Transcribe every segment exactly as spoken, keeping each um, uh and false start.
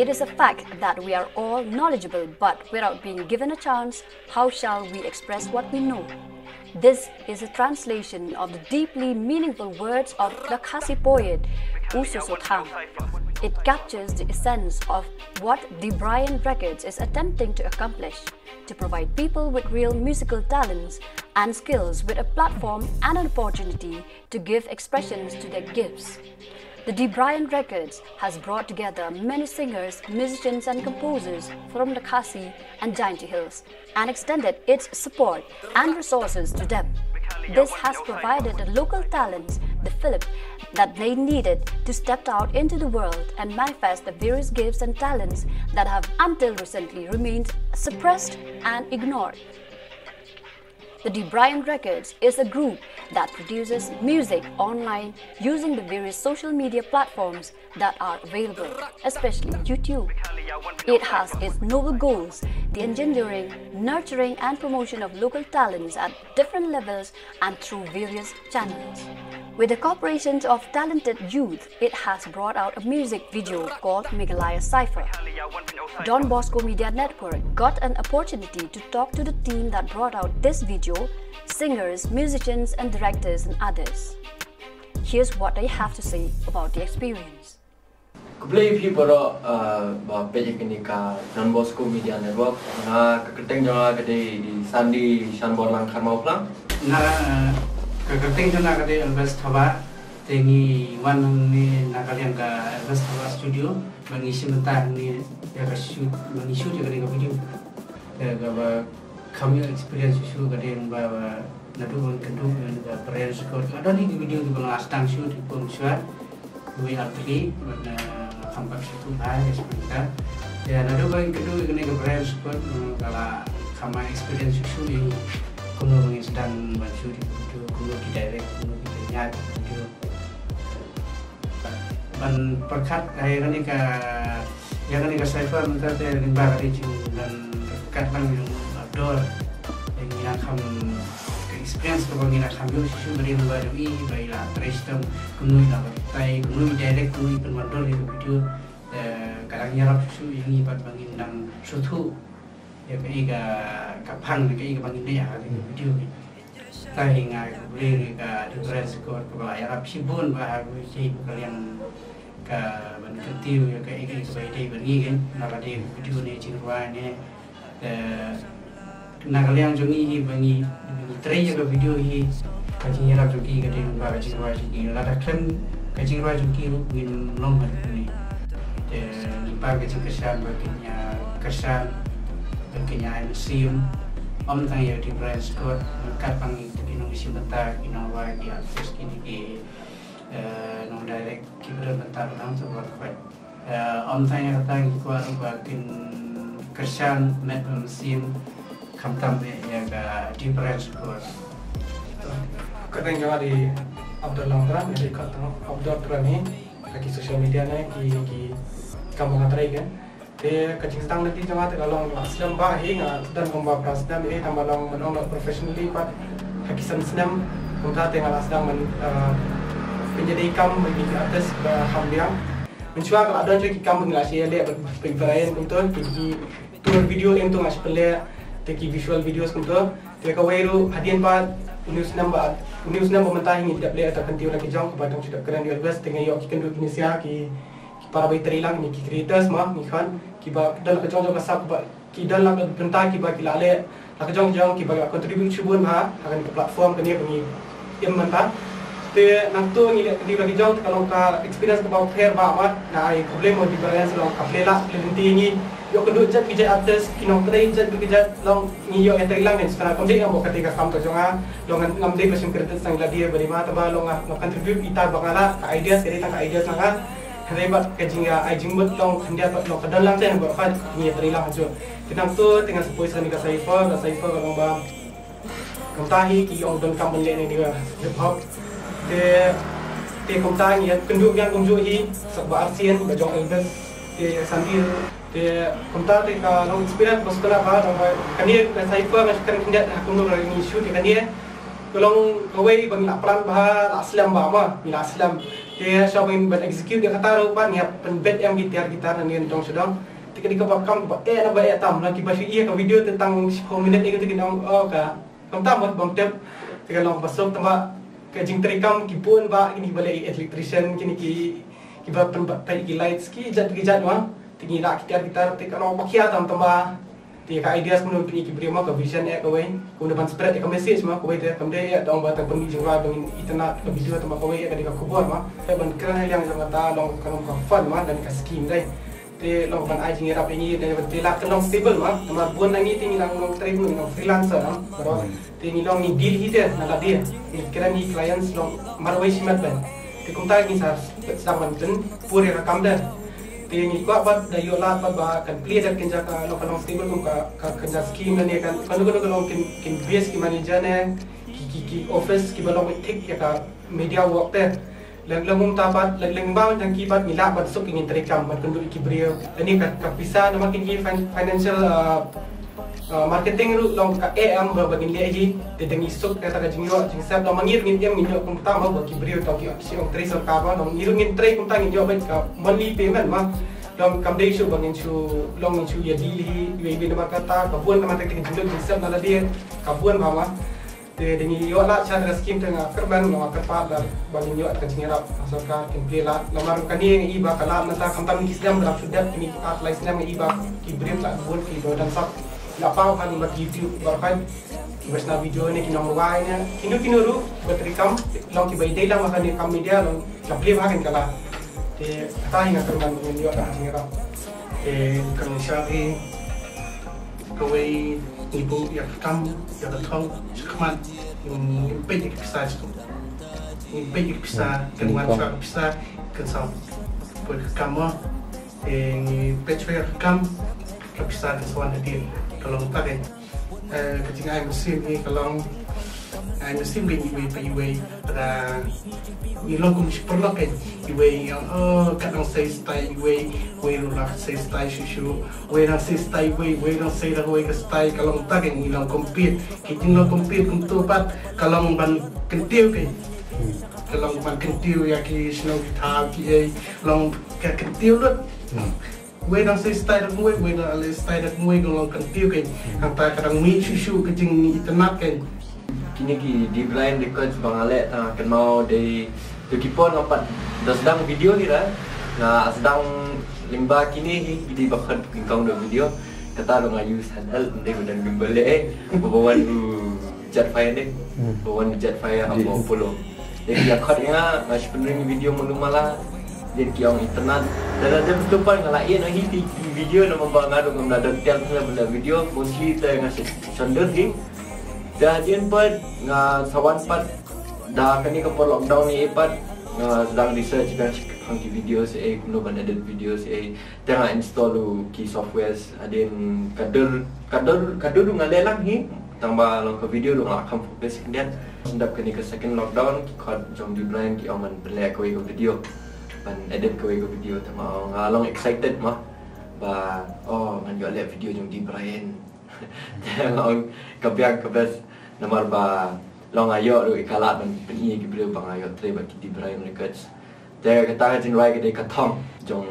It is a fact that we are all knowledgeable, but without being given a chance, how shall we express what we know? This is a translation of the deeply meaningful words of the Khasi poet U Soso Tham. It captures the essence of what the Brian Records is attempting to accomplish, to provide people with real musical talents and skills with a platform and an opportunity to give expressions to their gifts. The Debrian Records has brought together many singers, musicians, and composers from the Khasi and Jaintia Hills and extended its support and resources to them. This has provided the local talents the fillip that they needed to step out into the world and manifest the various gifts and talents that have until recently remained suppressed and ignored. The Debrian Records is a group that produces music online using the various social media platforms that are available, especially YouTube. It has its noble goals, the engendering, nurturing, and promotion of local talents at different levels and through various channels. With the cooperation of talented youth, it has brought out a music video called Meghalaya Cypher. Don Bosco Media Network got an opportunity to talk to the team that brought out this video, singers, musicians, and directors, and others. Here's what they have to say about the experience. Khublei phi baroh, uh, ba peit ïa kane ka Don Bosco Media Network. Nga ka kyrteng jong nga ka dei i Sandy Shanborlang Kharmawphlang. Nga, uh, ka kyrteng jong nga ka dei Elvis Thabah. Te ngi wan hangne na ka liang ka Elvis Thabah Studio ba ngi shim bynta hangne ïa ka shoot, ba ngi shoot ïa kane ka video. Te kaba kham ïoh experience shuh shuh ka dei ba, ba naduh ban kynduh ïa ka Brian Records. Ka don hi ki video kiba nga la sdang shoot ki kum shuwa. Wei ar tylli ban, eh, kham pat shuh shuh bha ïa ka shim bynta. Te naduh ban kynduh ïa kane ka Brian Records, eh, ka la kham ai experience shuh shuh ïa ngi kumno ba ngin sdang ban shoot ïa ki video, kumno ki direct, kumno ki pynïaid ïa ki video. Ban pyrkhat ïa kane ka, ïa kane ka cypher mynta te lyngba ka dei jingdon ryngkat lang jong u Abdor. Te ngi nang kham, ka experience kaba ngi nang kham ïoh shisha ka dei lyngba jong i, ba i la trei shitom kumno i la batai, kumno i direct, kumno i pynwandur ïa ka video. Te ka dang ïarap shisha ïa ngi pat ba ngin nang sngewthuh ïa kaei ka, ka phang, ïa kaei kaba ngin leh ha kane ka video. Te hi nga ai khublei ïa ka Debrian Records kaba la ïarap shibun bha ha kawei ka liang, ka ban kyntiew ïa kaei kaei kaba ïadei bad ngi, kan, na ka dei ka video ne, jingrwai ne. Te na ka liang jong ngi hi ba ngi, ngi trei ïa ka video hi, ka jingïarap jong ki ka dei lyngba ka jingrwai jong ki. Lada khlem ka jingrwai jong ki ruh ngim long haduh mynne. Te lyngba ka jingkyrshan ba kin ïa kyrshan, ba kin ïa ai mynsiem, ym tang ïa u Debrian Records, ryngkat bad ngi ki nongshim bynta, ki nongrwai, ki artist, kine ki, eh, nongdirect, kiba don bynta ruh nangta ba khwai. Eh, ym tang ïa kata, ngi kwah ruh ba kin kyrshan met bad mynsiem, khamtam eh ïa ka Debrian Records. Ka kyrteng jong nga dei Abdor Langtram, nga dei ka Abdor Tram hi, ha ki social media ne, ki, ki kam ba nga trei, kan. Te ka jingsdang lynti jong nga te ka long la slem bha hi, nga don kumba phra snem hi, tang ba long ban ong professionally pat ha ki san snem. Kumta te nga la sdang ban, eh, pynïadei kam bad ki artist ba kham biang. Mynshuwa ka la don shuh ki kam ba ngi la shu ïaleh bad, bad Brian kumta, ki, ki tour video lem to nga shu pynleh, te ki visual videos kumta. Te kawei ruh hadien ba une u snem ba, une u snem ba mynta hi ngi dep leh da ka kyntiew na ki jong kaba dang shu dep kren ïa u Elvis, te ngi ïoh ki kynduh ki nisia ki, ki para ba ïatrei lang, ngi ki creators ma ngi khot, kiba don la ka jong jong ka sap ba ki don la ka bynta kiba ki la leh, la ka jong jong kiba la contribute shibun bha ha kane ka platform kane ba ngi im mynta. Te nangta ngi leh kane la ka jong te ka long ka experience kaba pher bha ma, nga ai khublei mo Debrian, long ka plie lah plie lynti ïa ngi, ïoh kynduh jait ki jait artist, ki nongtrei jait ki jait, long ngi ïoh ïatrei lang, ngi sngewthuh kumne, ym ba kata ka kam ka jong nga, long ngam dei ba shim credit sa ïa lade ba dei ma, tangba long nga contribute ita ba nga lah, ka ideas ka dei tang ka ideas na nga. Hynrei bad ka jingïa ai jingmut long khyndiat bad long ka don lang te, bad ka ngi ïatrei lang hajuh. Te nangta te nga sa poi sa kane ka cypher, ka cypher ka long ba kumta hi ki ong donkam ban leh ne ka hip hop. Te, te kumta ngi ïa kynduh biang kumjuh hi, sa kaba arsien ba jong Elvis, te Sandy. Te kumta te ka long experience ba sngewtynnat bha, long ba kane ka cypher nga shu kren khyndiat ha kumno ba ngi shoot ïa kane. Ka long kawei ba ngi la plan bha, la slem bha ma, ngi la slem. Te shuwa ban execute ïa kata ruh pat ngi hap pynbeit ïa ki tiar guitar na ngi tang sha dong. Te ka dei kaba kam ba eh na ba eh tam, la kiba shu ïa ka video te tang shiphew minit ïa kata ki ong, oh, ka kam tam bad bam tep. Te ka long ba suk tang ba ka jingtrei kam ki bun ba kine ba leh electrician, kine ki, kiba pynbeit ki lights, ki jait ki jait ma. Te ngi la ki tiar guitar te ka long ba khia tam tam ba. Te ka ideas kumno pynïaid ki briew ma, ka vision eh kawei. Kumno ban spread ka message ma, kawei te kam dei eh tang ba tang pynmih jingrwai ban itynnad ka video, tang ba kawei eh ka dei ka khubor ma. Te ban kren ha liang jong kata long ka long ka fund ma, don ka scheme dei. Te long ban ai jingïarap ïa ngi, te ban te la ka long stable ma. Namar bun na ngi te ngi long trei, ngi long freelancer ma. Baroh. Te ngi long ngi deal hi te na lade. Ngi kren hi clients long marwei shimet ban. Te kumta ngi sa sdang ban pynpur ïa ka kam te. Te ngi kwah bad da ïoh lad bad ba kan plie da kynja ka long, ka long stable kum ka, ka kynja scheme ne kan, kano kano ka long kin, kin base ki manager ne ki, ki, ki office kiba long thik ïa ka media work te. Leng leng kumta bad leng leng ba jong ki bad ngi lah ban suk ïa ngin trei kam ban kynduh ïa ki briew. Ani ka, ka pisa namar kin ki fin-, financial, uh, uh, marketing ruh long ka eh em ba, ba ngin leh hi. Te dang ïa suk kata ka jingïoh jingsep, long ma ngi ruh ngin em ngin ïoh kumta ma ba ki briew tang ki, shu ong trei sorkar ma, long ngi ruh ngin trei kumta ngin ïoh bad ka monthly payment ma. Long kam dei shu ba ngin shu, long ngin shu ïa deal hi iwei iwei namar kata ka bun ka marketing, ka jingïoh jingsep na lade ka bun ba ma. Te dang ïoh lad sha ka scheme te nga kyrmen, nga kyrpad da ba ngin ïoh ka jingïarap ha sorkar kin plie lad. Namar kane nga i ba ka lad mynta khamtam ki snem ba dang shu dep, kine ki ar lai snem nga i ba ki briew la bun ki ba dang sap la paw ha YouTube baroh. Ki ba shna video ne ki nongrwai ne kino kino ruh ba trei kam, long kiba ïadei lang ha kane kam media long ka plie ba ha kane ka lad. Te kata hi nga kyrmen ba ngin ïoh ka jingïarap. Te kan sha hi kawei ngi buh ïa ka kam, ïa ka thong shakhmat, ngi peit ïa ka pisa shakhmat. Ngi peit ïa ka pisa, kan wan shuwa ka pisa, kan sa poi ka kam mo. Te ngi peit shuwa ïa ka kam, ka pisa kan sa wan hadien. Ka long ta ka, eh, ka jingai mynsiem hi ka long, ai mynsiem ka iwei pa iwei. Lada ngi long kum shi paralok kan, iwei ong, oh, kat nang sei style iwei, iwei ruh la sei style shuh shuh, iwei nang sei style iwei, iwei nang sei da kawei ka style, ka long ta kan ngi long compete. Ki jinglong compete kumto pat ka long ban kyntiew kan. Ka long ban kyntiew ïa ki shnong ki thaw kiei, long ka kyntiew lut. Wei dang sei style da kumwei, wei dang leh style da kumwei, ka long kyntiew kan. Hangta ka dang mih shuh shuh ka jingitynnad kan. Kine ki Dee Bryant Records ba nga leh tang kynmaw dei tu ki por nga pat da sdang video hi ra. Nga sdang lyngba kine hi, video ba khot nyngkong da video. Kata ruh nga use handheld, ym dei ba don gimbal leh, eh. Ba wan u Jetfire ne. Ba wan u Jetfire hapoh Apollo. Dei ïa khot ïa nga, nga shu pynring video mulu mala. Dei ki ong itynnad. Da la dep tu pat nga la ïeh noh hi ki video namar ba nga ruh ngam da don tel pynleh video, mostly te nga shu shon dur hi. Da hadien pat nga sa wan pat da kane ka por lockdown ïa pat nga sdang research ban shu khang ki video se, eh, kumno ban edit video se, eh. Te nga install u ki softwares, hadien ka dur, ka dur, ka dur nga leh lang hi, tang ba long ka video ruh nga la kham focus khyndiat. Sdang kane ka second lockdown, ki khot jong Dee Bryant ki ong ban pynleh kawei ka video, ban edit kawei ka video, tang ba nga long excited ma ba, oh, ngan ïoh leh video jong Dee Bryant. Te long ka biang ka best namar ba long nga ïoh ruh ïa ka lad ban pyni ïa ki briew ba nga ïoh trei bad ki Dee Bryant Records. Te kata ka jingrwai ka dei Ka Thong jong,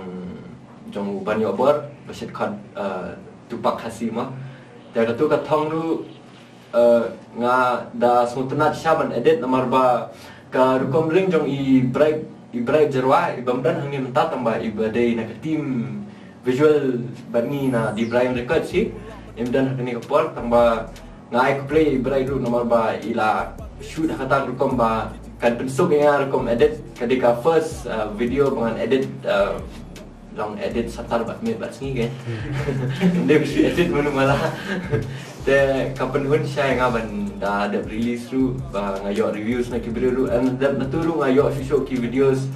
jong u Ban Ïoh Bor ba shait khot, eh, Tupac Khasi ma. Te katu Ka Thong ruh, eh, nga da sngewtynnad shisha ban edit namar ba ka rukom ring jong i Bright, i Bright Jyrwa i bym don hangne mynta tang ba i ba dei na ka team visual bad ngi na Dee Bryant Records hi. Im don ha kane ka por tang ba nga ai khublei ïa i Bright ruh namar ba i la shoot ha kata ka rukom ba kan pynsuk ïa nga rukom edit. Ka dei ka first, uh, video ba ngan edit, uh, long edit satar bad miet bad sngi kan. Ym dei ba shu edit mano mala. Te ka pynhun shisha ïa nga ban da dep release ruh ba nga ïoh reviews na ki briew ruh, and dep natu ruh nga ïoh shuh shuh ki videos,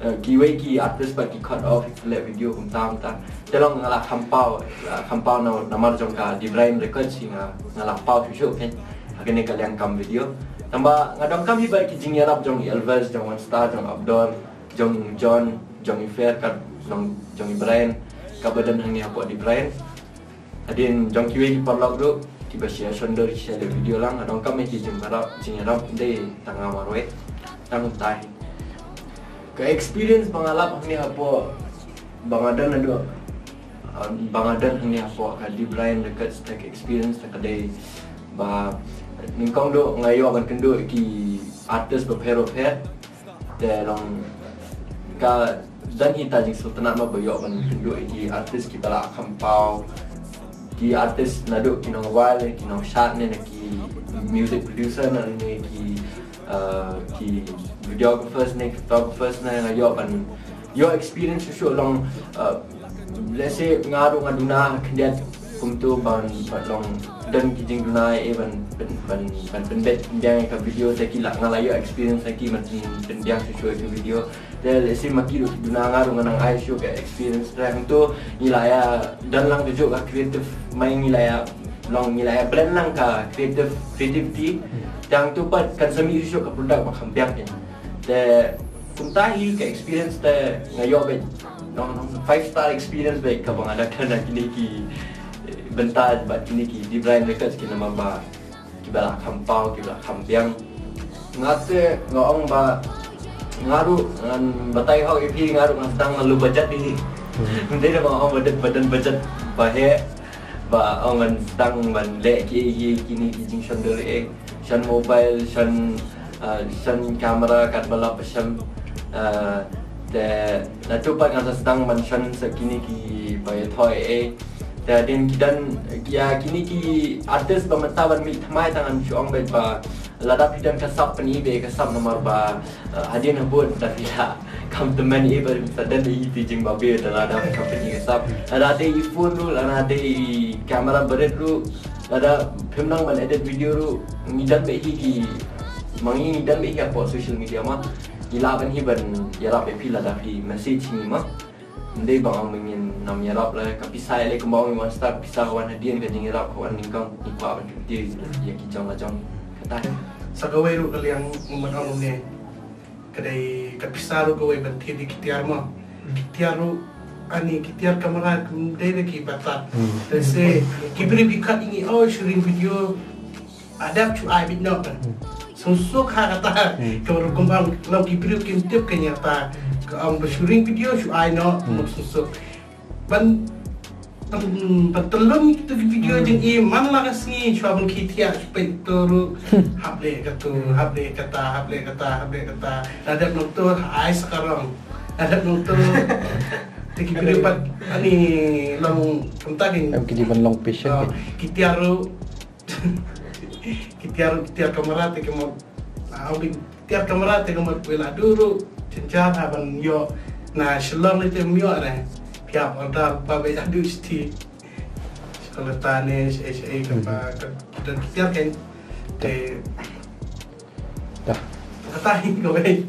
eh, kiwei ki artist pat ki khot off ki leh video kumta kumta. Te long nga la kham paw, la kham paw na, namar jong ka Dee Bryant Records hi nga, nga la paw shuh shuh kan ha kane ka liang kam video. Tang ba nga donkam hi bad ki jingïarap jong i Elvis, jong One Star, jong Abdor, jong John, jong i Fer, ka long jong i Brian, kaba don hangne hapoh Dee Bryant. Hadien jong kiwei ki paralok ruh kiba shim shon dur ki shim video lang, nga donkam ïa ki jingïarap, jingïarap dei tang nga marwei, tang tai. Ka experience ba nga lap hangne hapoh, ba nga don naduh, uh, ba nga don hangne hapoh ka Deep Ryan Records, ka experience ta ka dei ba nyngkong duh nga ïoh ban kynduh ki artist bapher bapher. Te long ka don hi ta jingsngewtynnat ma ba ïoh ban kynduh ki artist kiba la kham paw, ki artist naduh ki nongwai, ki nongshad ne, ne ki music producer ne, ne ki, uh, ki videographers ne, photographers ne, nga ïoh ban ïoh experience shuh shuh long, uh, let's say nga ruh nga duna khyndiat kumto ban, ban long don ki jingduna eh ban, ban, ban, ban pynbeit pynbiang ïa ka video, te ki la, nga la ïoh experience ïa ki ban pyn-, pynbiang shuh shuh ïa ka video. Te let's say ma ki ruh ki duna, nga ruh nga nang ai shuh ka experience. Te kumto ngi la ïa don lang kajuh ka creative mind, ngi la ïa long, ngi la ïa blend lang ka creative, creativity. Te hangto pat kan sa mih shuh shuh ka product ba kham biang kein. Te kumta hi ka experience te nga ïoh beit, nong, nong five star experience beit kaba nga da kren ha kine ki, eh, bynta bad kine ki Deep Ryan Records, ki namar ba kiba la kham paw, kiba la kham biang. Nga te nga ong ba nga ruh ngan batai hok ïa phi, nga ruh nga sdang na low budget hi. Ym dei ba nga ong ba don, ba don budget ba heh ba ong ngan sdang ban leh kiei kiei kine ki jingshon dur eh, shon mobile, shon, uh, shon camera katba la pynshon, uh, te naduh pat ngan sa sdang ban shon sa kine kiba ïathoh eh. Te hadien ki don, ïa kine ki artist ba mynta ban mih thymmai, tang ngan shu ong beit ba lada phi don ka sap, pyni beit ka sap namar ba, uh, hadien habud da phi la kham tymmen eh ba sa don ïa ki jingbabe, da lada phi kham pyni ka sap. Lada dei i phone ruh, lada dei i camera barit ruh, lada phim nang ban edit video ruh, ngi don beit hi ki, ma ngi ngi don beit hi hapoh social media ma. Ngi lah ban hi ban ïarap ïa phi lada phi message ngi ma. Ym dei ba ong ba ngin nym ïarap la ka pisa, ïa lei kumba ong i One Star, pisa ka wan hadien, ka jingïarap ka wan nyngkong, ngi kwah ban kyntiew ïa ki jong la jong. Kata. Sa kawei ruh ka liang, nga mut ong ne. Ka dei ka pisa ruh kawei ban thied ïa ki tiar mo. Ki tiar ruh, ani ki tiar kamra kum dei da ki batat. Hmm. Te se ki briew ki khot ïa ngi, oh, shooting video. Adep shu ai bit nok. Hmm. Suk suk ha kata. Hmm. Ka ruh kum ong long ki briew kim tip ka nyata. Ka ong ba shooting video shu ai nok, hmm, mut suk suk. Ban, ban, ban tylli kito ki video, hmm, jong i man la ka sngi shuwa ban khie thiah shu peit to ruh. Hap leh kato, hap leh kata, hap leh kata, hap leh kata. Lada dep nangto ai sa ka rong. Lada dep nangto. Te ki briew pat ani long kumta ki. Em ki dei ban long patient. Oh, ki tiar ruh. Ki tiar, ki tiar kamra te ki mut. Ah, ong ki tiar kamra te ki mut, wei la duh ruh jynjar ha ban ïoh na Shillong lei te ym ïoh re. Phi hap order ba beit haduh shiti. Sha Kolkata ne, sha, sha, sha, ka, ka, ka, ki tiar kein. Te. Dah. Kata hi kawei.